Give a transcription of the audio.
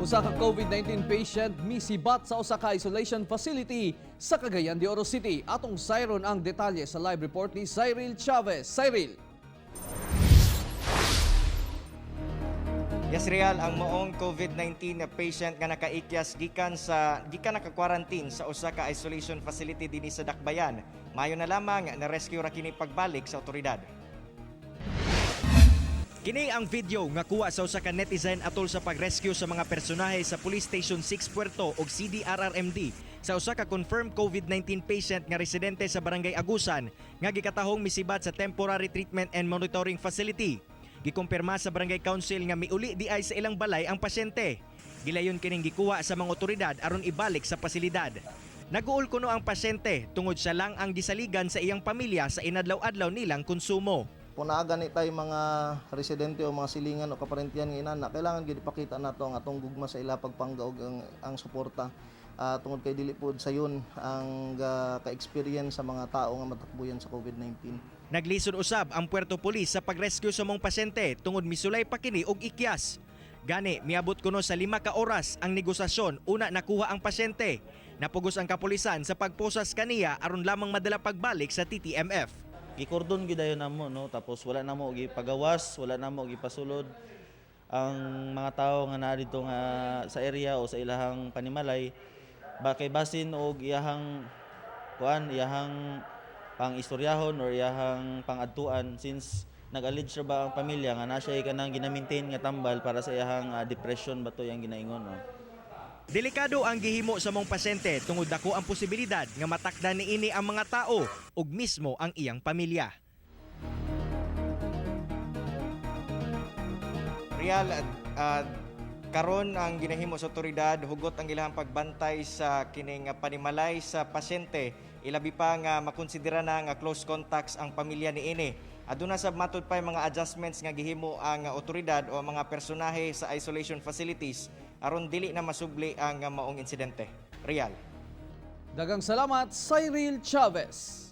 Usa ka COVID-19 patient misibat sa usa ka isolation facility sa Cagayan de Oro City. Atong sayron ang detalye sa live report ni Cyril Chavez. Cyril. Yes, Real, ang maong COVID-19 na patient nga nakaikyas gikan naka-quarantine sa usa ka isolation facility dinhi sa Dakbayan. Mayo na lamang na rescue ra kini pagbalik sa otoridad. Kini ang video nga kuha sa usa ka netizen atol sa pag-rescue sa mga personahe sa Police Station 6 Puerto ug CDRRMD sa usa ka confirmed COVID-19 patient nga residente sa Barangay Agusan nga gikatahong misibat sa Temporary Treatment and Monitoring Facility. Gikumpirma sa Barangay Council nga miuli di ay sa ilang balay ang pasyente. Gilayon kining gikuha sa mga otoridad aron ibalik sa pasilidad. Naguol kuno ang pasyente tungod siya lang ang gisaligan sa iyang pamilya sa inadlaw-adlaw nilang konsumo. Kung naa gani tay mga residente o mga silingan o kaparentian nga inana, kailangan gyud ipakita nato ang atong gugma sa ila, pagpangga og ang suporta. Tungod kay dili pod sayon ang ka-experience sa mga tao nga matakbuyan sa COVID-19. Naglisod usab ang Puerto Police sa pag-rescue sa maong pasyente tungod misulay pa kini og ikyas. Gani, miabot kuno sa 5 ka oras ang negosasyon una nakuha ang pasyente. Napugos ang kapulisan sa pagposas kaniya aron lamang madala pagbalik sa TTMF. Gikordon gyud dayon namo, no? Tapos wala namo gipagawas, wala namo gipasulod ang mga tao nga naa didto nga sa area o sa ilahang panimalay ba, kay basin og iyahang kuan, iyahang pang istoryahon or iyahang pangadtuan, since nag-allege ra ba ang pamilya nga na siya kanang gina-maintain nga tambal para sa iyahang depression ba to yang ginaingon, no? Delikado ang gihimo sa maong pasyente tungod dako ang posibilidad nga matakda niini ang mga tao ug mismo ang iyang pamilya. Real, karon ang ginahimo sa otoridad, hugot ang ilahang pagbantay sa kining panimalay sa pasyente, ilabi pa nga makonsidera na nga close contacts ang pamilya niini. Aduna sab matud pa mga adjustments nga gihimo ang otoridad o ang mga personahe sa isolation facilities aron dili na masubli ang maong insidente. Real. Daghang salamat, Cyril Chavez.